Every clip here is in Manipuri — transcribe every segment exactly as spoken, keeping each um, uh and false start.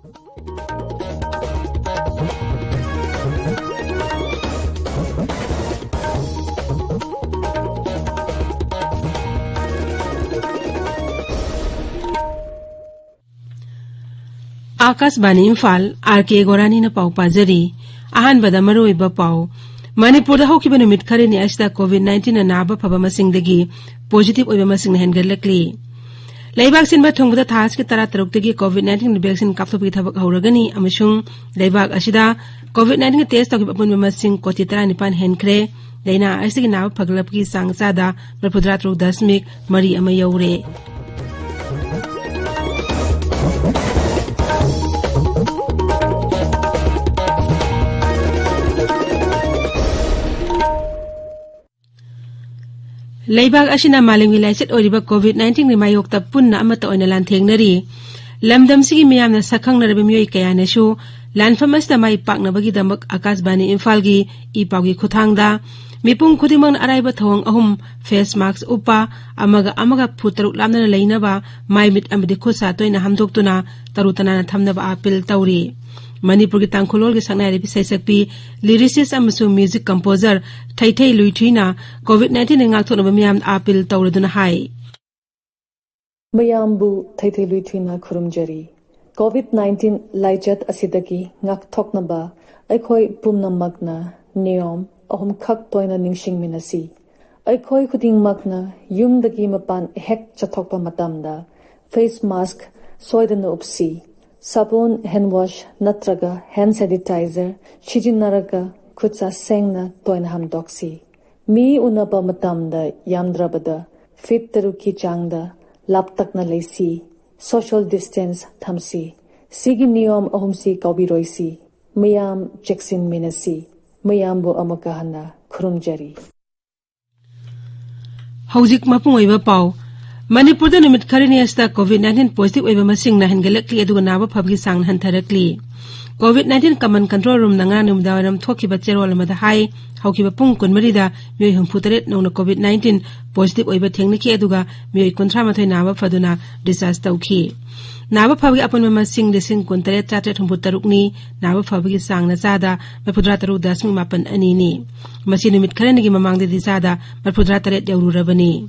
ꯑꯥꯀꯥꯁꯕꯥꯅꯤ ꯏꯝꯐꯥꯜ, ꯑꯥꯔ ꯀꯦ ꯒꯣꯔꯥꯅꯤꯅ ꯄꯥꯎ ꯄꯥꯖꯔꯤ꯫ ꯑꯍꯥꯟꯕꯗ ꯃꯔꯨꯑꯣꯏꯕ ꯄꯥꯎ꯫ ꯃꯅꯤꯄꯨꯔꯗ ꯍꯧꯈꯤꯕ ꯅꯨꯃꯤꯠ ꯈꯔꯅꯤ ꯑꯁꯤꯗ ꯀꯣꯚꯤꯗ ꯅꯥꯏꯟꯇꯤꯟꯅ ꯅꯥꯕ ꯐꯕ ꯃꯁꯤꯡꯗꯒꯤ ꯄꯣꯖꯤꯇꯤꯚ ꯑꯣꯏꯕ ꯃꯁꯤꯡꯅ ꯍꯦꯟꯒꯠꯂꯛꯂꯤ꯫ ꯂꯩꯕꯥꯛ ꯁꯤꯟꯕ ꯊꯨꯡꯕꯗ ꯊꯥ ꯑꯁꯤꯒꯤ ꯇꯔꯥꯇꯔꯨꯛꯇꯒꯤ ꯀꯣꯚꯤꯗ ꯅꯥꯏꯟꯇꯤꯟ ꯚꯦꯛꯁꯤꯟ ꯀꯥꯞꯊꯣꯛꯄꯒꯤ ꯊꯕꯛ ꯍꯧꯔꯒꯅꯤ ꯑꯃꯁꯨꯡ ꯂꯩꯕꯥꯛ ꯑꯁꯤꯗ ꯀꯣꯚꯤꯗ ꯅꯥꯏꯟꯇꯤꯟꯒꯤ ꯇꯦꯁ ꯇꯧꯈꯤꯕ ꯑꯄꯨꯟꯕ ꯃꯁꯤꯡ ꯀꯣꯇꯤ ꯇꯔꯥꯅꯤꯄꯥꯟ ꯍꯦꯟꯈ꯭ꯔꯦ꯫ ꯂꯥꯏꯅꯥ ꯑꯁꯤꯒꯤ ꯅꯥꯕ ꯐꯒꯠꯂꯛꯄꯒꯤ ꯆꯥꯡ ꯆꯥꯗ ꯃꯔꯤꯐꯨꯇꯔꯥ ꯇꯔꯨꯛ ꯗꯁꯃꯤꯛ ꯃꯔꯤ ꯑꯃ ꯌꯧꯔꯦ꯫ ꯂꯩꯕꯥꯛ ꯑꯁꯤꯅ ꯃꯥꯂꯦꯝꯒꯤ ꯂꯥꯏꯆꯠ ꯑꯣꯏꯔꯤꯕ ꯀꯣꯚꯤꯗ ꯅꯥꯏꯟꯇꯤꯟꯒꯤ ꯃꯥꯌꯣꯛꯇ ꯄꯨꯟꯅ ꯑꯃꯠꯇ ꯑꯣꯏꯅ ꯂꯥꯟꯊꯦꯡꯅꯔꯤ꯫ ꯂꯝꯗꯝꯁꯤꯒꯤ ꯃꯤꯌꯥꯝꯅ ꯁꯛꯈꯪꯅꯔꯕ ꯃꯤꯑꯣꯏ ꯀꯌꯥꯅꯁꯨ ꯂꯥꯟꯐꯝ ꯑꯁꯤꯗ ꯃꯥꯏ ꯄꯥꯛꯅꯕꯒꯤꯗꯃꯛ ꯑꯥꯀꯥꯁꯕꯥꯅꯤ ꯏꯝꯐꯥꯜꯒꯤ ꯏ ꯄꯥꯎꯒꯤ ꯈꯨꯠꯊꯥꯡꯗ ꯃꯤꯄꯨꯝ ꯈꯨꯗꯤꯡꯃꯛꯅ ꯑꯔꯥꯏꯕ ꯊꯧꯑꯣꯡ ꯑꯍꯨꯝ, ꯐꯦꯁ ꯃꯥꯁꯛ ꯎꯞꯄ, ꯑꯃꯒ ꯑꯃꯒ ꯐꯨꯠ ꯇꯔꯨꯛ ꯂꯥꯞꯅꯅ ꯂꯩꯅꯕ, ꯃꯥꯏ ꯃꯤꯠ ꯑꯃꯗꯤ ꯈꯨꯠ ꯁꯥ ꯇꯣꯏꯅ ꯍꯥꯝꯗꯣꯛꯇꯨꯅ ꯇꯔꯨ ꯇꯅꯥꯟꯅ ꯊꯝꯅꯕ ꯑꯥꯄꯤꯜ ꯇꯧꯔꯤ꯫ ꯃꯅꯤꯄꯨꯔꯒꯤ ꯇꯥꯡꯈꯨꯜ ꯂꯣꯜꯒꯤ ꯁꯛꯅꯥꯏꯔꯕꯤ ꯁꯩꯁꯛꯄꯤ, ꯂꯤꯔꯤꯁꯤꯁ ꯑꯃꯁꯨꯡ ꯃ꯭ꯌꯨꯖꯤꯛ ꯀꯝꯄꯣꯖꯔ ꯊꯩꯊꯩ ꯂꯨꯏꯊꯨꯏꯅ ꯀꯣꯚꯤꯗ ꯅꯥꯏꯟꯇꯤꯟꯗꯒꯤ ꯉꯥꯛꯊꯣꯛꯅꯕ ꯃꯤꯌꯥꯝꯗ ꯑꯥꯄꯤꯜ ꯇꯧꯔꯗꯨꯅ ꯍꯥꯏ꯫ ꯃꯌꯥꯝꯕꯨ ꯊꯩꯊꯩ ꯂꯨꯏꯊꯨꯏꯅ ꯈꯨꯔꯨꯝꯖꯔꯤ꯫ ꯀꯣꯚꯤꯗ ꯅꯥꯏꯟꯇꯤꯟ ꯂꯥꯏꯆꯠ ꯑꯁꯤꯗꯒꯤ ꯉꯥꯛꯊꯣꯛꯅꯕ ꯑꯩꯈꯣꯏ ꯄꯨꯝꯅꯃꯛꯅ ꯅꯤꯌꯣꯝ ꯑꯍꯨꯝꯈꯛ ꯇꯣꯏꯅ ꯅꯤꯡꯁꯤꯡꯃꯤꯟꯅꯁꯤ꯫ ꯑꯩꯈꯣꯏ ꯈꯨꯗꯤꯡꯃꯛꯅ ꯌꯨꯝꯗꯒꯤ ꯃꯄꯥꯟ ꯍꯦꯛ ꯆꯠꯊꯣꯛꯄ ꯃꯇꯝꯗ ꯐꯦꯁ ꯃꯥꯁꯛ ꯁꯣꯏꯗꯅ ꯎꯞꯁꯤ꯫ ꯁꯥꯄꯣꯟ, ꯍꯦꯟ ꯋꯥꯁ ꯅꯠꯇ꯭ꯔꯒ ꯍꯦꯟ ꯁꯦꯅꯤꯇꯥꯏꯖꯔ ꯁꯤꯖꯤꯟꯅꯔꯒ ꯈꯨꯠꯁꯥ ꯁꯦꯡꯅ ꯇꯣꯏꯅ ꯍꯥꯝꯗꯣꯛꯁꯤ꯫ ꯃꯤ ꯎꯅꯕ ꯃꯇꯝꯗ ꯌꯥꯝꯗ꯭ꯔꯕꯗ ꯐꯤꯠ ꯇꯔꯨꯛꯀꯤ ꯆꯥꯡꯗ ꯂꯥꯞꯇꯛꯅ ꯂꯩꯁꯤ꯫ ꯁꯣꯁꯤꯌꯦꯜ ꯗꯤꯁꯇꯦꯟꯁ ꯊꯝꯁꯤ꯫ ꯁꯤꯒꯤ ꯅꯤꯌꯣꯝ ꯑꯍꯨꯝꯁꯤ ꯀꯥꯎꯕꯤꯔꯣꯏꯁꯤ꯫ ꯃꯌꯥꯝ ꯆꯦꯛꯁꯤꯟꯃꯤꯟꯅꯁꯤ꯫ ꯃꯌꯥꯝꯕꯨ ꯑꯃꯨꯛꯀ ꯍꯟꯅ ꯈꯨꯔꯨꯝꯖꯔꯤ꯫ ꯍꯧꯖꯤꯛ ꯃꯄꯨꯡ ꯑꯣꯏꯕ ꯄꯥꯎ꯫ ꯃꯅꯤꯄꯨꯔꯗ ꯅꯨꯃꯤꯠ ꯈꯔꯅꯤ ꯑꯁꯤꯗ ꯀꯣꯚꯤꯗ ꯅꯥꯏꯟꯇꯤꯟ ꯄꯣꯖꯤꯇꯤꯚ ꯑꯣꯏꯕ ꯃꯁꯤꯡꯅ ꯍꯦꯟꯒꯠꯂꯛꯂꯤ, ꯑꯗꯨꯒ ꯅꯥꯕ ꯐꯕꯒꯤ ꯆꯥꯡꯅ ꯍꯟꯊꯔꯛꯂꯤ꯫ ꯀꯣꯚꯤꯗ ꯅꯥꯏꯟꯇꯤꯟ ꯀꯃꯟ ꯀꯟꯇ꯭ꯔꯣꯜ ꯔꯨꯝꯅ ꯉꯔꯥꯡ ꯅꯨꯃꯤꯗꯥꯡꯋꯥꯏꯔꯝ ꯊꯣꯛꯈꯤꯕ ꯆꯦꯔꯣꯜ ꯑꯃꯗ ꯍꯥꯏ, ꯍꯧꯈꯤꯕ ꯄꯨꯡ ꯀꯨꯟꯃꯔꯤꯗ ꯃꯤꯑꯣꯏ ꯍꯨꯝꯐꯨꯇꯔꯦꯠ ꯅꯧꯅ ꯀꯣꯚꯤꯗ ꯅꯥꯏꯟꯇꯤꯟ ꯄꯣꯖꯤꯇꯤꯚ ꯑꯣꯏꯕ ꯊꯦꯡꯅꯈꯤ, ꯑꯗꯨꯒ ꯃꯤꯑꯣꯏ ꯀꯨꯟꯊ꯭ꯔꯥ ꯃꯥꯊꯣꯏ ꯅꯥꯕ ꯐꯗꯨꯅ ꯗꯤꯁꯆꯥꯔꯖ ꯇꯧꯈꯤ꯫ ꯅꯥꯕ ꯐꯕꯒꯤ ꯑꯄꯨꯟꯕ ꯃꯁꯤꯡ ꯂꯤꯁꯤꯡ ꯀꯨꯟꯇꯔꯦꯠ ꯆꯥꯇ꯭ꯔꯦꯠ ꯍꯨꯝꯐꯨ ꯇꯔꯨꯛꯅꯤ꯫ ꯅꯥꯕ ꯐꯕꯒꯤ ꯆꯥꯡꯅ ꯆꯥꯗ ꯃꯔꯤꯐꯨꯇꯔꯥ ꯇꯔꯨꯛ ꯗꯁꯃꯤꯛ ꯃꯥꯄꯟ ꯑꯅꯤꯅꯤ꯫ ꯃꯁꯤ ꯅꯨꯃꯤꯠ ꯈꯔꯅꯤꯒꯤ ꯃꯃꯥꯡꯗꯗꯤ ꯆꯥꯗ ꯃꯔꯤꯐꯨꯇꯔꯥ ꯇꯔꯦꯠ ꯌꯧꯔꯨꯔꯕꯅꯤ꯫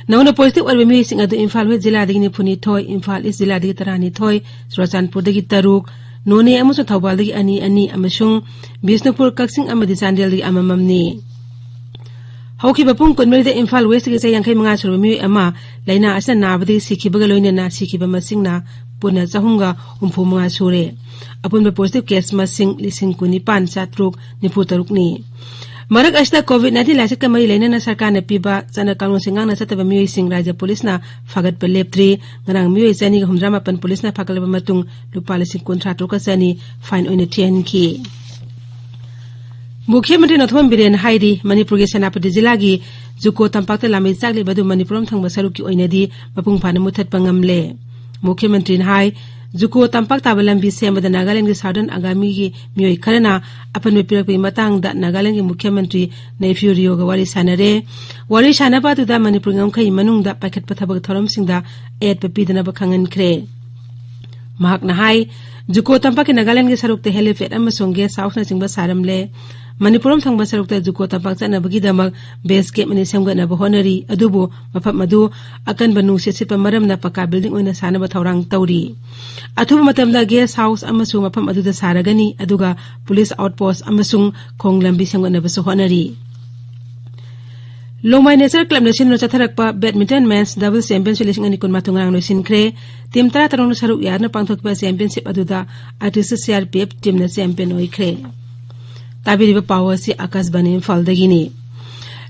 ꯅꯧꯅ positive ꯑꯣꯏꯔꯤꯕ ꯃꯤꯑꯣꯏꯁꯤꯡ ꯑꯗꯨ ꯏꯝꯐꯥꯜ ꯋꯦꯁ ꯖꯤꯂꯥꯗꯒꯤ ꯅꯤꯐꯨꯅꯤꯊꯣꯏ, ꯏꯝꯐꯥꯜ ꯏꯁ ꯖꯤꯂꯥꯗꯒꯤ ꯇꯔꯥꯅꯤꯊꯣꯏ, ꯆꯨꯔꯥꯆꯥꯟꯄꯨꯔꯗꯒꯤ ꯇꯔꯨꯛ, ꯅꯣꯅꯦ ꯑꯃꯁꯨꯡ ꯊꯧꯕꯥꯜꯗꯒꯤ ꯑꯅꯤ ꯑꯅꯤ ꯑꯃꯁꯨꯡ ꯕꯤꯁꯅꯨꯄꯨꯔ, ꯀꯛꯆꯤꯡ ꯑꯃꯗꯤ ꯆꯥꯟꯗꯦꯜꯗꯒꯤ ꯑꯃꯃꯝꯅꯤ꯫ ꯍꯧꯈꯤꯕ ꯄꯨꯡ ꯀꯨꯟꯃꯔꯤꯗ ꯏꯝꯐꯥꯜ ꯋꯦꯁꯇꯒꯤ ꯆꯍꯤ ꯌꯥꯡꯈꯩ ꯃꯉꯥ ꯁꯨꯔꯕ ꯃꯤꯑꯣꯏ ꯑꯃ ꯂꯥꯏꯅꯥ ꯑꯁꯤꯅ ꯅꯥꯕꯗꯒꯤ ꯁꯤꯈꯤꯕꯒ ꯂꯣꯏꯅꯅ ꯁꯤꯈꯤꯕ ꯃꯁꯤꯡꯅ ꯄꯨꯟꯅ ꯆꯍꯨꯝꯒ ꯍꯨꯝꯐꯨ ꯃꯉꯥ ꯁꯨꯔꯦ꯫ ꯑꯄꯨꯟꯕ positive case ꯃꯁꯤꯡ ꯂꯤꯁꯤꯡ ꯀꯨꯟꯅꯤꯄꯥꯟ ꯆꯥꯇ꯭ꯔꯨꯛ ꯅꯤꯐꯨ ꯇꯔꯨꯛꯅꯤ꯫ ꯃꯔꯛ ꯑꯁꯤꯗ COVID nineteen ꯂꯥꯏꯆꯠꯀ ꯃꯔꯤ ꯂꯩꯅꯅ ꯁꯔꯀꯥꯔꯅ ꯄꯤꯕ ꯆꯠꯅ ꯀꯥꯡꯂꯣꯟꯁꯤꯡ ꯉꯥꯛꯅ ꯆꯠꯇꯕ ꯃꯤꯑꯣꯏꯁꯤꯡ ꯔꯥꯖ꯭ꯌ ꯄꯨꯂꯤꯁꯅ ꯐꯥꯒꯠꯄ ꯂꯦꯞꯇ꯭ꯔꯤ꯫ ꯉꯔꯥꯡ ꯃꯤꯑꯣꯏ ꯆꯅꯤꯒ ꯍꯨꯝꯗ꯭ꯔꯥ ꯃꯥꯄꯟ ꯄꯨꯂꯤꯁꯅ ꯐꯥꯒꯠꯂꯕ ꯃꯇꯨꯡ ꯂꯨꯄꯥ ꯂꯤꯁꯤꯡ ꯀꯨꯟꯊ꯭ꯔꯥ ꯇꯔꯨꯛꯀ ꯆꯅꯤ fine ꯑꯣꯏꯅ ꯊꯤꯍꯟꯈꯤ꯫ ꯃꯨꯈ꯭ꯌ ꯃꯟꯇ꯭ꯔꯤ ꯅꯣꯡꯊꯣꯝꯕꯝ ꯕꯤꯔꯦꯟ ꯍꯥꯏꯔꯤ, ꯃꯅꯤꯄꯨꯔꯒꯤ ꯁꯦꯅꯥꯄꯇꯤ ꯖꯤꯂꯥꯒꯤ ꯖꯨꯀꯣ ꯇꯝꯄꯥꯛꯇ ꯂꯥꯃꯩ ꯆꯥꯛꯂꯤꯕ ꯑꯗꯨ ꯃꯅꯤꯄꯨꯔ ꯊꯪꯕ ꯁꯔꯨꯛꯀꯤ ꯑꯣꯏꯅꯗꯤ ꯃꯄꯨꯡ ꯐꯥꯅ ꯃꯨꯊꯠꯄ ꯉꯝꯂꯦ꯫ ꯃꯨꯈ꯭ꯌ ꯃꯟꯇ꯭ꯔꯤꯅ ꯍꯥꯏ, ꯖꯨꯀꯣ ꯇꯝꯄꯥꯛ ꯇꯥꯕ ꯂꯝꯕꯤ ꯁꯦꯝꯕꯗ ꯅꯥꯒꯥꯂꯦꯟꯗꯒꯤ ꯁꯥꯎꯗꯔꯟ ꯑꯒꯥꯃꯤꯒꯤ ꯃꯤꯑꯣꯏ ꯈꯔꯅ ꯑꯄꯟꯕ ꯄꯤꯔꯛꯄꯒꯤ ꯃꯇꯥꯡꯗ ꯅꯥꯒꯥꯂꯦꯟꯗꯒꯤ ꯃꯨꯈ꯭ꯌ ꯃꯟꯇ꯭ꯔꯤ ꯅꯩꯐꯤꯌꯨ ꯔꯤꯑꯣꯒ ꯋꯥꯔꯤ ꯁꯥꯟꯅꯔꯦ꯫ ꯋꯥꯔꯤ ꯁꯥꯟꯅꯕ ꯑꯗꯨꯗ ꯃꯅꯤꯄꯨꯔꯒꯤ ꯉꯝꯈꯩ ꯃꯅꯨꯡꯗ ꯄꯥꯏꯈꯠꯄ ꯊꯕꯛ ꯊꯧꯔꯝꯁꯤꯡꯗ ꯑꯌꯦꯠꯄ ꯄꯤꯗꯅꯕ ꯈꯪꯍꯟꯈ꯭ꯔꯦ꯫ ꯃꯍꯥꯛꯅ ꯍꯥꯏ, ꯖꯨꯀꯣ ꯇꯝꯄꯥꯛꯀꯤ ꯅꯥꯒꯥꯂꯦꯟꯗꯒꯤ ꯁꯔꯨꯛꯇ helipad ꯑꯃꯁꯨꯡ guest houseꯅꯆꯤꯡꯕ ꯁꯥꯔꯝꯂꯦ꯫ ꯃꯅꯤꯄꯨꯔ ꯊꯪꯕ ꯁꯔꯨꯛꯇ ꯖꯨꯀꯣ ꯇꯝꯄꯥꯛ ꯆꯠꯅꯕꯒꯤꯗꯃꯛ base camp ꯑꯅꯤ ꯁꯦꯝꯒꯠꯅꯕ ꯍꯣꯠꯅꯔꯤ, ꯑꯗꯨꯕꯨ ꯃꯐꯝ ꯑꯗꯨ ꯑꯀꯟꯕ ꯅꯨꯡꯁꯤꯠ ꯁꯤꯠꯄ ꯃꯔꯝꯅ ꯄꯀꯥ building ꯑꯣꯏꯅ ꯁꯥꯅꯕ ꯊꯧꯔꯥꯡ ꯇꯧꯔꯤ꯫ ꯑꯊꯨꯕ ꯃꯇꯝꯗ guest house ꯑꯃꯁꯨ ꯃꯐꯝ ꯑꯗꯨꯗ ꯁꯥꯔꯒꯅꯤ, ꯑꯗꯨꯒ police outpost ꯑꯃꯁꯨꯡ ꯈꯣꯡ ꯂꯝꯕꯤ ꯁꯦꯝꯒꯠꯅꯕꯁꯨ ꯍꯣꯠꯅꯔꯤ꯫ ꯂꯣꯡꯃꯥꯏ Nature Clubꯅ ꯁꯤꯟꯗꯨꯅ ꯆꯠꯊꯔꯛꯄ badminton men's double championship ꯂꯤꯁꯤꯡ ꯑꯅꯤ ꯀꯨꯟꯃꯥꯊꯣꯏ ꯉꯔꯥꯡ ꯂꯣꯏꯁꯤꯟꯈ꯭ꯔꯦ꯫ Team ꯇꯔꯥ ꯇꯔꯨꯛꯅ ꯁꯔꯨꯛ ꯌꯥꯗꯨꯅ ꯄꯥꯡꯊꯣꯛꯈꯤꯕ championship ꯑꯗꯨꯗ ꯑꯥꯔꯇꯤꯁ CRPF teamꯅ champion ꯑꯣꯏꯈ꯭ꯔꯦ꯫ ꯇꯥꯕꯤꯔꯤꯕ ꯄꯥꯎ ꯑꯁꯤ ꯑꯥꯀꯥꯁꯕꯥꯅꯤ ꯏꯝꯐꯥꯜꯗꯒꯤꯅꯤ꯫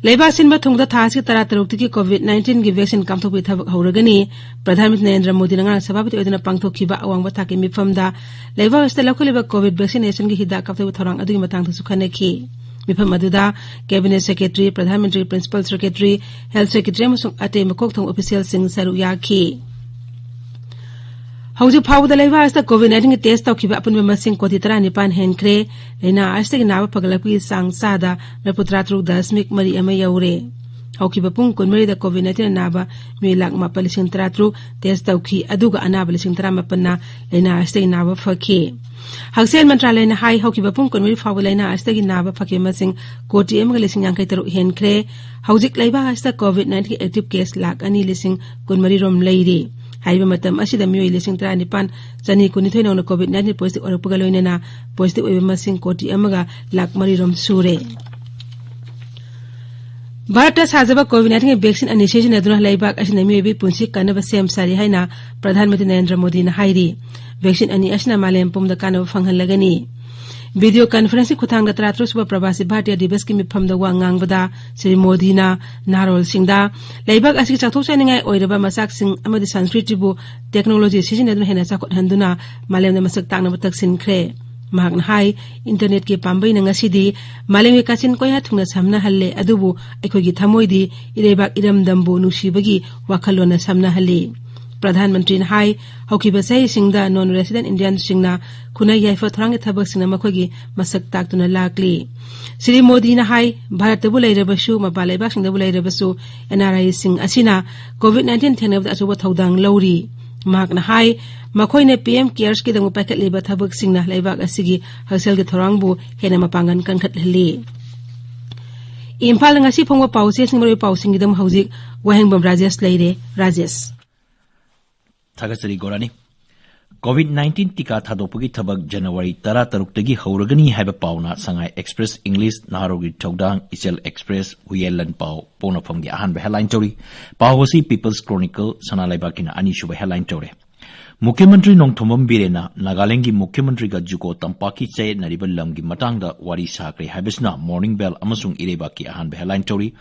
ꯂꯩꯕꯥꯛ ꯁꯤꯟꯕ ꯊꯨꯡꯗ ꯊꯥ ꯑꯁꯤ ꯇꯔꯥ ꯇꯔꯨꯛꯇꯒꯤ COVID nineteenꯒꯤ vaccine ꯀꯥꯞꯊꯣꯛꯄꯒꯤ ꯊꯕꯛ ꯍꯧꯔꯒꯅꯤ꯫ ꯄ꯭ꯔꯙꯥꯟ ꯃꯟꯇ꯭ꯔꯤ ꯅꯔꯦꯟꯗ꯭ꯔ ꯃꯣꯗꯤꯅ ꯉꯔꯥꯡ ꯁꯚꯥꯄꯇꯤ ꯑꯣꯏꯗꯨꯅ ꯄꯥꯡꯊꯣꯛꯈꯤꯕ ꯑꯋꯥꯡꯕ ꯊꯥꯛꯀꯤ ꯃꯤꯐꯝꯗ ꯂꯩꯕꯥꯛ ꯑꯁꯤꯗ ꯂꯧꯈꯠꯂꯤꯕ COVID vaccinationꯒꯤ ꯍꯤꯗꯥꯛ ꯀꯥꯞꯊꯣꯛꯄꯒꯤ ꯊꯧꯔꯥꯡ ꯑꯗꯨꯒꯤ ꯃꯇꯥꯡꯗꯁꯨ ꯈꯟꯅꯈꯤ꯫ ꯃꯤꯐꯝ ꯑꯗꯨꯗ Cabinet Secretary, Pradhan Mantri Principal Secretary, Health Secretary ꯑꯃꯁꯨꯡ ꯑꯇꯩ ꯃꯀꯣꯛ ꯊꯣꯡꯕ officialꯁꯤꯡ ꯁꯔꯨꯛ ꯌꯥꯈꯤ꯫ ꯍꯧꯖꯤꯛ ꯐꯥꯎꯕꯗ ꯂꯩꯕꯥꯛ ꯑꯁꯤꯗ COVID nineteenꯒꯤ test ꯇꯧꯈꯤꯕ ꯑꯄꯨꯟꯕ ꯃꯁꯤꯡ ꯀꯣꯇꯤ ꯇꯔꯥꯅꯤꯄꯥꯟ ꯍꯦꯟꯈ꯭ꯔꯦ꯫ ꯂꯥꯏꯅꯥ ꯑꯁꯤꯗꯒꯤ ꯅꯥꯕ ꯐꯒꯠꯂꯛꯄꯒꯤ ꯆꯥꯡ ꯆꯥꯗ ꯃꯔꯤꯐꯨꯇꯔꯥ ꯇꯔꯨꯛ ꯗꯁꯃꯤꯛ ꯃꯔꯤ ꯑꯃ ꯌꯧꯔꯦ꯫ ꯍꯧꯈꯤꯕ ꯄꯨꯡ ꯀꯨꯟꯃꯔꯤꯗ COVID nineteen ꯅꯥꯕ ꯃꯤꯑꯣꯏ ꯂꯥꯈ ꯃꯥꯄꯜ ꯂꯤꯁꯤꯡ ꯇꯔꯥꯇꯔꯨꯛ test ꯇꯧꯈꯤ, ꯑꯗꯨꯒ ꯑꯅꯥꯕ ꯂꯤꯁꯤꯡ ꯇꯔꯥꯃꯥꯄꯜꯅ ꯂꯥꯏꯅꯥ ꯑꯁꯤꯗꯒꯤ ꯅꯥꯕ ꯐꯈꯤ꯫ ꯍꯛꯁꯦꯜ ꯃꯟꯇ꯭ꯔꯥꯂꯌꯅ ꯍꯥꯏ, ꯍꯧꯈꯤꯕ ꯄꯨꯡ ꯀꯨꯟꯃꯔꯤ ꯐꯥꯎꯕ ꯂꯥꯏꯅꯥ ꯑꯁꯤꯗꯒꯤ ꯅꯥꯕ ꯐꯈꯤꯕ ꯃꯁꯤꯡ ꯀꯣꯇꯤ ꯑꯃꯒ ꯂꯤꯁꯤꯡ ꯌꯥꯡꯈꯩ ꯇꯔꯨꯛ ꯍꯦꯟꯈ꯭ꯔꯦ꯫ ꯍꯧꯖꯤꯛ ꯂꯩꯕꯥꯛ ꯑꯁꯤꯗ COVID nineteen active case lakh ꯑꯅꯤ ꯂꯤꯁꯤꯡ ꯀꯨꯟꯃꯔꯤ ꯔꯣꯝ ꯂꯩꯔꯤ꯫ ꯍꯥꯏꯔꯤꯕ ꯃꯇꯝ ꯑꯁꯤꯗ ꯃꯤꯑꯣꯏ ꯂꯤꯁꯤꯡ ꯇꯔꯥꯅꯤꯄꯥꯟ ꯆꯅꯤ ꯀꯨꯟꯅꯤꯊꯣꯏ ꯅꯧꯅ COVID nineteen positive ꯑꯣꯏꯔꯛꯄꯒ ꯂꯣꯏꯅꯅ positive ꯑꯣꯏꯕ ꯃꯁꯤꯡ ꯀꯣꯇꯤ ꯑꯃꯒ ꯂꯥꯈ ꯃꯔꯤ ꯔꯣꯝ ꯁꯨꯔꯦ꯫ ꯚꯥꯔꯠꯇ ꯁꯥꯖꯕ COVID nineteen vaccine ꯑꯅꯤ ꯁꯤꯖꯤꯟꯅꯗꯨꯅ ꯂꯩꯕꯥꯛ ꯑꯁꯤꯅ ꯃꯤꯑꯣꯏꯕꯒꯤ ꯄꯨꯟꯁꯤ ꯀꯟꯅꯕ ꯁꯦꯝ ꯁꯥꯔꯤ ꯍꯥꯏꯅ ꯄ꯭ꯔꯙꯥꯟ ꯃꯟꯇ꯭ꯔꯤ ꯅꯔꯦꯟꯗ꯭ꯔ ꯃꯣꯗꯤꯅ ꯍꯥꯏꯔꯤ꯫ Vaccine ꯑꯅꯤ ꯑꯁꯤꯅ ꯃꯥꯂꯦꯝ ꯄꯨꯝꯕꯗ ꯀꯥꯟꯅꯕ ꯐꯪꯍꯜꯂꯒꯅꯤ꯫ Video conference ꯈꯨꯊꯥꯡꯗ ꯇꯔꯥꯇꯔꯨꯛ ꯁꯨꯕ ꯄ꯭ꯔꯕꯥꯁꯤ ꯚꯥꯔꯇꯤꯌꯥ ꯗꯤꯕꯁꯀꯤ ꯃꯤꯐꯝꯗ ꯋꯥ ꯉꯥꯡꯕꯗ ꯁ꯭ꯔꯤ ꯃꯣꯗꯤꯅ ꯅꯍꯥꯔꯣꯜꯁꯤꯡꯗ ꯂꯩꯕꯥꯛ ꯑꯁꯤꯒꯤ ꯆꯥꯎꯊꯣꯛꯆꯅꯤꯡꯉꯥꯏ ꯑꯣꯏꯔꯕ ꯃꯆꯥꯛꯁꯤꯡ ꯑꯃꯗꯤ ꯁꯪꯁꯀ꯭ꯔꯤꯇꯤꯕꯨ technology ꯁꯤꯖꯤꯟꯅꯗꯨꯅ ꯍꯦꯟꯅ ꯆꯥꯎꯈꯠꯍꯟꯗꯨꯅ ꯃꯥꯂꯦꯝꯗ ꯃꯁꯛ ꯇꯥꯛꯅꯕ ꯇꯛꯁꯤꯟꯈ꯭ꯔꯦ꯫ ꯃꯍꯥꯛꯅ ꯍꯥꯏ, internetꯀꯤ ꯄꯥꯝꯕꯩꯅ ꯉꯁꯤꯗꯤ ꯃꯥꯂꯦꯝꯒꯤ ꯀꯥꯆꯤꯟ ꯀꯣꯌꯥ ꯊꯨꯡꯅ ꯁꯝꯅꯍꯜꯂꯦ, ꯑꯗꯨꯕꯨ ꯑꯩꯈꯣꯏꯒꯤ ꯊꯃꯣꯏꯗꯤ ꯏꯔꯩꯕꯥꯛ ꯏꯔꯝꯗꯝꯕꯨ ꯅꯨꯡꯁꯤꯕꯒꯤ ꯋꯥꯈꯜꯂꯣꯟꯅ ꯁꯝꯅꯍꯜꯂꯤ꯫ ꯄ꯭ꯔꯙꯥꯟ ꯃꯟꯇ꯭ꯔꯤꯅ ꯍꯥꯏ, ꯍꯧꯈꯤꯕ ꯆꯍꯤꯁꯤꯡꯗ non resident Indianꯁꯤꯡꯅ ꯈꯨꯟꯅꯥꯏ ꯌꯥꯏꯐ ꯊꯧꯔꯥꯡꯒꯤ ꯊꯕꯛꯁꯤꯡꯅ ꯃꯈꯣꯏꯒꯤ ꯃꯁꯛ ꯇꯥꯛꯇꯨꯅ ꯂꯥꯛꯂꯤ꯫ ꯁ꯭ꯔꯤ ꯃꯣꯗꯤꯅ ꯍꯥꯏ, ꯚꯥꯔꯠꯇꯕꯨ ꯂꯩꯔꯕꯁꯨ, ꯃꯄꯥꯟ ꯂꯩꯕꯥꯛꯁꯤꯡꯗꯕꯨ ꯂꯩꯔꯕꯁꯨ, NRIꯁꯤꯡ ꯑꯁꯤꯅ COVID nineteen ꯊꯦꯡꯅꯕꯗ ꯑꯆꯧꯕ ꯊꯧꯗꯥꯡ ꯂꯧꯔꯤ꯫ ꯃꯍꯥꯛꯅ ꯍꯥꯏ, ꯃꯈꯣꯏꯅ PM CARESꯀꯤꯗꯃꯛ ꯄꯥꯏꯈꯠꯂꯤꯕ ꯊꯕꯛꯁꯤꯡꯅ ꯂꯩꯕꯥꯛ ꯑꯁꯤꯒꯤ ꯍꯛꯁꯦꯜꯒꯤ ꯊꯧꯔꯥꯡꯕꯨ ꯍꯦꯟꯅ ꯃꯄꯥꯡꯒꯜ ꯀꯟꯈꯠꯍꯜꯂꯤ꯫ ꯏꯝꯐꯥꯜꯗ ꯉꯁꯤ ꯐꯣꯡꯕ ꯄꯥꯎ ꯆꯦꯁꯤꯡ, ꯃꯔꯨꯑꯣꯏꯕ ꯄꯥꯎꯁꯤꯡꯒꯤꯗꯃꯛ ꯍꯧꯖꯤꯛ ꯋꯥꯍꯦꯡꯕꯝ ꯔꯥꯖꯦꯁ ꯂꯩꯔꯦ꯫ ꯔꯥꯖꯦꯁ꯫ ꯊꯥꯒꯠꯆꯔꯤ ꯒꯣꯔꯥꯅꯤ꯫ COVID nineteen ꯇꯤꯀꯥ ꯊꯥꯗꯣꯛꯄꯒꯤ ꯊꯕꯛ January ꯇꯔꯥꯇꯔꯨꯛꯇꯒꯤ ꯍꯧꯔꯒꯅꯤ ꯍꯥꯏꯕ ꯄꯥꯎꯅ ꯁꯉꯥꯏ Express English, ꯅꯍꯥꯔꯣꯜꯒꯤ ꯊꯧꯗꯥꯡ, ꯏꯆꯦꯜ Express, ꯍꯨꯌꯦꯟ ꯂꯟ ꯄꯥꯎ ꯄꯣꯛꯅꯐꯝꯒꯤ ꯑꯍꯥꯟꯕ headline ꯇꯧꯔꯤ꯫ ꯄꯥꯎ ꯑꯁꯤ People's Chronicle, ꯁꯅꯥ ꯂꯩꯕꯥꯛꯀꯤꯅ ꯑꯅꯤꯁꯨꯕ headline ꯇꯧꯔꯦ꯫ ꯃꯨꯈ꯭ꯌ ꯃꯟꯇ꯭ꯔꯤ ꯅꯣꯡꯊꯣꯝꯕꯝ ꯕꯤꯔꯦꯟꯅ ꯅꯥꯒꯥꯂꯦꯟꯒꯤ ꯃꯨꯈ꯭ꯌ ꯃꯟꯇ꯭ꯔꯤꯒ ꯖꯨꯀꯣ ꯇꯝꯄꯥꯛꯀꯤ ꯆꯌꯦꯠꯅꯔꯤꯕ ꯂꯝꯒꯤ ꯃꯇꯥꯡꯗ ꯋꯥꯔꯤ ꯁꯥꯈ꯭ꯔꯦ ꯍꯥꯏꯕꯁꯤꯅ Morning Bell ꯑꯃꯁꯨꯡ ꯏꯔꯩꯕꯥꯛꯀꯤ ꯑꯍꯥꯟꯕ headline ꯇꯧꯔꯤ꯫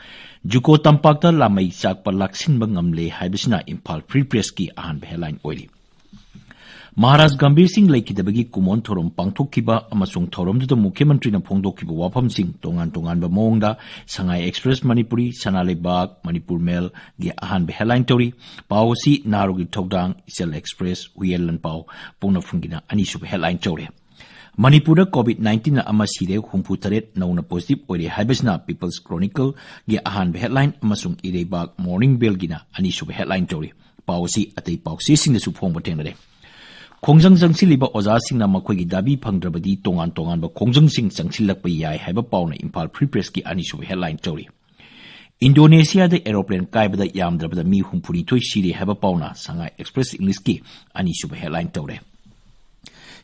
ꯖꯨꯀꯣ ꯇꯝꯄꯥꯛꯇ ꯂꯥꯃꯩ ꯆꯥꯛꯄ ꯂꯥꯛꯁꯤꯟꯕ ꯉꯝꯂꯦ ꯍꯥꯏꯕꯁꯤꯅ ꯏꯝꯐꯥꯜ Free Pressꯀꯤ ꯑꯍꯥꯟꯕ headline ꯑꯣꯏꯔꯤ꯫ ꯃꯍꯥꯔꯥꯖ ꯒꯝꯚꯤꯔ ꯁꯤꯡ ꯂꯩꯈꯤꯗꯕꯒꯤ ꯀꯨꯃꯣꯟ ꯊꯧꯔꯝ ꯄꯥꯡꯊꯣꯛꯈꯤꯕ ꯑꯃꯁꯨꯡ ꯊꯧꯔꯝꯗꯨꯗ ꯃꯨꯈ꯭ꯌ ꯃꯟꯇ꯭ꯔꯤꯅ ꯐꯣꯡꯗꯣꯛꯈꯤꯕ ꯋꯥꯐꯝꯁꯤꯡ ꯇꯣꯉꯥꯟ ꯇꯣꯉꯥꯟꯕ ꯃꯑꯣꯡꯗ ꯁꯉꯥꯏ Express ꯃꯅꯤꯄꯨꯔꯤ, ꯁꯅꯥ ꯂꯩꯕꯥꯛ, ꯃꯅꯤꯄꯨꯔ Mailꯒꯤ ꯑꯍꯥꯟꯕ headline ꯇꯧꯔꯤ꯫ ꯄꯥꯎ ꯑꯁꯤ ꯅꯍꯥꯔꯣꯜꯒꯤ ꯊꯧꯗꯥꯡ, ꯏꯆꯦꯜ Express, ꯍꯨꯌꯦꯟ ꯂꯟ ꯄꯥꯎ ꯄꯣꯛꯅꯐꯝꯒꯤꯅ ꯑꯅꯤꯁꯨꯕ headline ꯇꯧꯔꯦ꯫ ꯃꯅꯤꯄꯨꯔꯗ COVID nineteen ꯑꯃ ꯁꯤꯔꯦ, ꯍꯨꯝꯐꯨ ꯇꯔꯦꯠ ꯅꯧꯅ positive ꯑꯣꯏꯔꯦ ꯍꯥꯏꯕꯁꯤꯅ People's Chronicleꯒꯤ ꯑꯍꯥꯟꯕ headline ꯑꯃꯁꯨꯡ ꯏꯔꯩꯕꯥꯛ Morning Mailꯒꯤꯅ ꯑꯅꯤꯁꯨꯕ headline ꯇꯧꯔꯤ꯫ ꯄꯥꯎ ꯑꯁꯤ ꯑꯇꯩ ꯄꯥꯎꯆꯦꯁꯤꯡꯗꯁꯨ ꯐꯣꯡꯕ ꯊꯦꯡꯅꯔꯦ꯫ ꯈꯣꯡꯖꯪ ꯆꯪꯁꯤꯜꯂꯤꯕ ꯑꯣꯖꯥꯁꯤꯡꯅ ꯃꯈꯣꯏꯒꯤ ꯗꯥꯕꯤ ꯐꯪꯗ꯭ꯔꯕꯗꯤ ꯇꯣꯉꯥꯟ ꯇꯣꯉꯥꯟꯕ ꯈꯣꯡꯖꯪꯁꯤꯡ ꯆꯪꯁꯤꯜꯂꯛꯄ ꯌꯥꯏ ꯍꯥꯏꯕ ꯄꯥꯎꯅ ꯏꯝꯐꯥꯜ Free Pressꯀꯤ ꯑꯅꯤꯁꯨꯕ headline ꯇꯧꯔꯤ꯫ ꯏꯟꯗꯣꯅꯦꯁꯤꯌꯥꯗ aeroplane ꯀꯥꯏꯕꯗ ꯌꯥꯝꯗ꯭ꯔꯕꯗ ꯃꯤ ꯍꯨꯝꯐꯨꯅꯤꯊꯣꯏ ꯁꯤꯔꯦ ꯍꯥꯏꯕ ꯄꯥꯎꯅ Shanghai Express Englishꯀꯤ ꯑꯅꯤꯁꯨꯕ headline ꯇꯧꯔꯦ꯫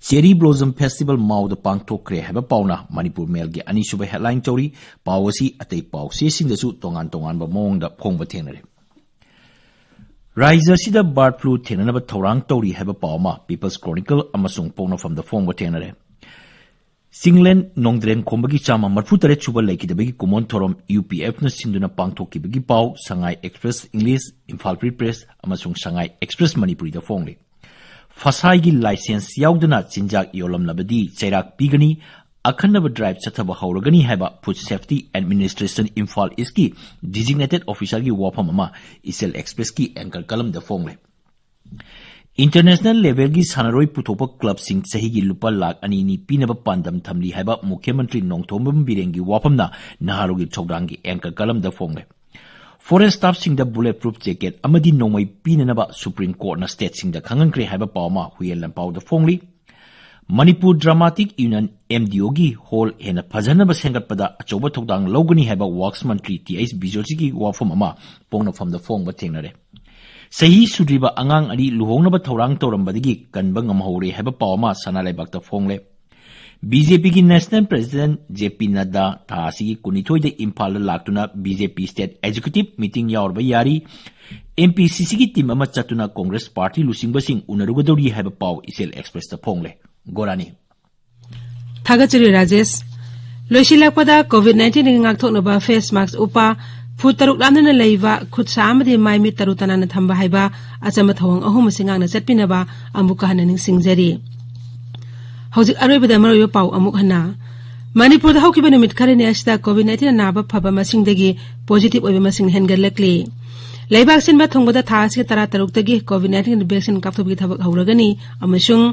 Cherry Blossom Festival ꯃꯥꯎꯗ ꯄꯥꯡꯊꯣꯛꯈ꯭ꯔꯦ ꯍꯥꯏꯕ ꯄꯥꯎꯅ ꯃꯅꯤꯄꯨꯔ Mailꯒꯤ ꯑꯅꯤꯁꯨꯕ headline ꯇꯧꯔꯤ꯫ ꯄꯥꯎ ꯑꯁꯤ ꯑꯇꯩ ꯄꯥꯎꯆꯦꯁꯤꯡꯗꯁꯨ ꯇꯣꯉꯥꯟ ꯇꯣꯉꯥꯟꯕ ꯃꯑꯣꯡꯗ ꯐꯣꯡꯕ ꯊꯦꯡꯅꯔꯦ꯫ ꯔꯥꯖ꯭ꯌ ꯑꯁꯤꯗ bird flu ꯊꯦꯡꯅꯅꯕ ꯊꯧꯔꯥꯡ ꯇꯧꯔꯤ ꯍꯥꯏꯕ ꯄꯥꯎ ꯑꯃ People's Chronicle ꯑꯃꯁꯨꯡ ꯄꯣꯛꯅꯐꯝꯗ ꯐꯣꯡꯕ ꯊꯦꯡꯅꯔꯦ꯫ ꯆꯤꯡꯂꯦꯟ ꯅꯣꯡꯗ꯭ꯔꯦꯟ ꯈꯣꯝꯕꯒꯤ ꯆꯥꯝꯃ ꯃꯔꯤꯐꯨ ꯇꯔꯦꯠ ꯁꯨꯕ ꯂꯩꯈꯤꯗꯕꯒꯤ ꯀꯨꯝꯑꯣꯟ ꯊꯧꯔꯝ UPFꯅ ꯁꯤꯟꯗꯨꯅ ꯄꯥꯡꯊꯣꯛꯈꯤꯕꯒꯤ ꯄꯥꯎ Shanghai Express English, Imphal Free Press ꯑꯃꯁꯨꯡ Shanghai Express ꯃꯅꯤꯄꯨꯔꯤꯗ ꯐꯣꯡꯂꯤ꯫ ꯐꯁꯥꯏꯒꯤ license ꯌꯥꯎꯗꯅ ꯆꯤꯟꯖꯥꯛ ꯌꯣꯜꯂꯝꯂꯕꯗꯤ ꯆꯩꯔꯥꯛ ꯄꯤꯒꯅꯤ, ꯑꯈꯟꯅꯕ drive ꯆꯠꯊꯕ ꯍꯧꯔꯒꯅꯤ ꯍꯥꯏꯕ Food Safety Administration Imphal Eastꯀꯤ designated officerꯒꯤ ꯋꯥꯐꯝ ꯑꯃ ꯏꯆꯦꯜ Expressꯀꯤ anchor columnꯗ ꯐꯣꯡꯂꯦ꯫ International levelꯒꯤ ꯁꯥꯟꯅꯔꯣꯏ ꯄꯨꯊꯣꯛꯄ clubꯁꯤꯡ ꯆꯍꯤꯒꯤ ꯂꯨꯄꯥ ꯂꯥꯈ ꯑꯅꯤ ꯑꯅꯤ ꯄꯤꯅꯕ ꯄꯥꯟꯗꯝ ꯊꯝꯂꯤ ꯍꯥꯏꯕ ꯃꯨꯈ꯭ꯌ ꯃꯟꯇ꯭ꯔꯤ Nongthombam ꯕꯤꯔꯦꯟꯒꯤ ꯋꯥꯐꯝꯅ ꯅꯍꯥꯔꯣꯜꯒꯤ ꯊꯧꯗꯥꯡꯒꯤ anchor columnꯗ ꯐꯣꯡꯂꯦ꯫ Foreign staffꯁꯤꯡꯗ bullet proof jacket ꯑꯃꯗꯤ ꯅꯣꯡꯃꯩ ꯄꯤꯅꯅꯕ Supreme Courtꯅ stateꯁꯤꯡꯗ ꯈꯪꯍꯟꯈ꯭ꯔꯦ ꯍꯥꯏꯕ ꯄꯥꯎ ꯑꯃ ꯍꯨꯏꯌꯦꯟ ꯂꯟꯄꯥꯎꯗ ꯐꯣꯡꯂꯤ꯫ ꯃꯅꯤꯄꯨꯔ Dramatic Union MDOꯒꯤ hall ꯍꯦꯟꯅ ꯐꯖꯅꯕ ꯁꯦꯝꯒꯠꯄꯗ ꯑꯆꯧꯕ ꯊꯧꯗꯥꯡ ꯂꯧꯒꯅꯤ ꯍꯥꯏꯕ Works ꯃꯟꯇ꯭ꯔꯤ ꯇꯤ ꯑꯩꯆ ꯕꯤꯖꯣꯖꯤꯒꯤ ꯋꯥꯐꯝ ꯑꯃ ꯄꯣꯛꯅꯐꯝꯗ ꯐꯣꯡꯕ ꯊꯦꯡꯅꯔꯦ꯫ ꯆꯍꯤ ꯁꯨꯗ꯭ꯔꯤꯕ ꯑꯉꯥꯡ ꯑꯅꯤ ꯂꯨꯍꯣꯡꯅꯕ ꯊꯧꯔꯥꯡ ꯇꯧꯔꯝꯕꯗꯒꯤ ꯀꯟꯕ ꯉꯝꯍꯧꯔꯦ ꯍꯥꯏꯕ ꯄꯥꯎ ꯑꯃ ꯁꯅꯥ ꯂꯩꯕꯥꯛꯇ ꯐꯣꯡꯂꯦ꯫ BJPꯒꯤ National President JP Nadda ꯊꯥ ꯑꯁꯤꯒꯤ ꯀꯨꯟꯅꯤꯊꯣꯏꯗ ꯏꯝꯐꯥꯜꯗ ꯂꯥꯛꯇꯨꯅ BJP State Executive Meeting ꯌꯥꯎꯔꯨꯕ ꯌꯥꯔꯤ꯫ MPCCꯒꯤ team ꯑꯃ ꯆꯠꯇꯨꯅ Congress Party ꯂꯨꯆꯤꯡꯕꯁꯤꯡ ꯎꯅꯔꯨꯒꯗꯧꯔꯤ ꯍꯥꯏꯕ ꯄꯥꯎ ꯏꯆꯦꯜ Expressꯇ ꯐꯣꯡꯂꯦ꯫ ꯒꯣꯔꯥꯅꯤ꯫ ꯊꯥꯒꯠꯆꯔꯤ ꯔꯥꯖꯦꯁ꯫ ꯂꯣꯏꯁꯤꯜꯂꯛꯄꯗ COVID nineteenꯗꯒꯤ ꯉꯥꯛꯊꯣꯛꯅꯕ face mask ꯎꯞꯄ, ꯐꯨꯠ ꯇꯔꯨꯛ ꯂꯥꯞꯅꯅ ꯂꯩꯕ, ꯈꯨꯠ ꯁꯥ ꯑꯃꯗꯤ ꯃꯥꯏ ꯃꯤꯠ ꯇꯔꯨ ꯇꯅꯥꯟꯅ ꯊꯝꯕ ꯍꯥꯏꯕ ꯑꯆꯝꯕ ꯊꯧꯑꯣꯡ ꯑꯍꯨꯝ ꯑꯁꯤ ꯉꯥꯛꯅ ꯆꯠꯄꯤꯅꯕ ꯑꯃꯨꯛꯀ ꯍꯟꯅ ꯅꯤꯡꯁꯤꯡꯖꯔꯤ꯫ ꯍꯧꯖꯤꯛ ꯑꯔꯣꯏꯕꯗ ꯃꯔꯨꯑꯣꯏꯕ ꯄꯥꯎ ꯑꯃꯨꯛ ꯍꯟꯅ꯫ ꯃꯅꯤꯄꯨꯔꯗ ꯍꯧꯈꯤꯕ ꯅꯨꯃꯤꯠ ꯈꯔꯅꯤ ꯑꯁꯤꯗ COVID nineteen ꯅꯥꯕ ꯐꯕ ꯃꯁꯤꯡꯗꯒꯤ positive ꯑꯣꯏꯕ ꯃꯁꯤꯡ ꯍꯦꯟꯒꯠꯂꯛꯂꯤ꯫ ꯂꯩꯕꯥꯛ ꯁꯤꯟꯕ ꯊꯨꯡꯕꯗ ꯊꯥ ꯑꯁꯤꯒꯤ ꯇꯔꯥ ꯇꯔꯨꯛꯇꯒꯤ COVID nineteen vaccine ꯀꯥꯞꯊꯣꯛꯄꯒꯤ ꯊꯕꯛ ꯍꯧꯔꯒꯅꯤ ꯑꯃꯁꯨꯡ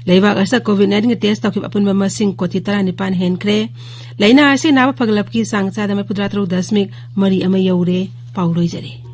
ꯂꯩꯕꯥꯛ ꯑꯁꯤꯗ ꯀꯣꯚꯤꯗ ꯅꯥꯏꯟꯇꯤꯟꯒꯤ ꯇꯦꯁ ꯇꯧꯈꯤꯕ ꯑꯄꯨꯟꯕ ꯃꯁꯤꯡ ꯀꯣꯇꯤ ꯇꯔꯥꯅꯤꯄꯥꯟ ꯍꯦꯟꯈ꯭ꯔꯦ꯫ ꯂꯥꯏꯅꯥ ꯑꯁꯤ ꯅꯥꯕ ꯐꯒꯠꯂꯛꯄꯒꯤ ꯆꯥꯡ ꯆꯥꯗ ꯃꯔꯤꯐꯨꯇꯔꯥ ꯇꯔꯨꯛ ꯗꯁꯃꯤꯛ ꯃꯔꯤ ꯑꯃ ꯌꯧꯔꯦ꯫ ꯄꯥꯎ ꯂꯣꯏꯖꯔꯦ꯫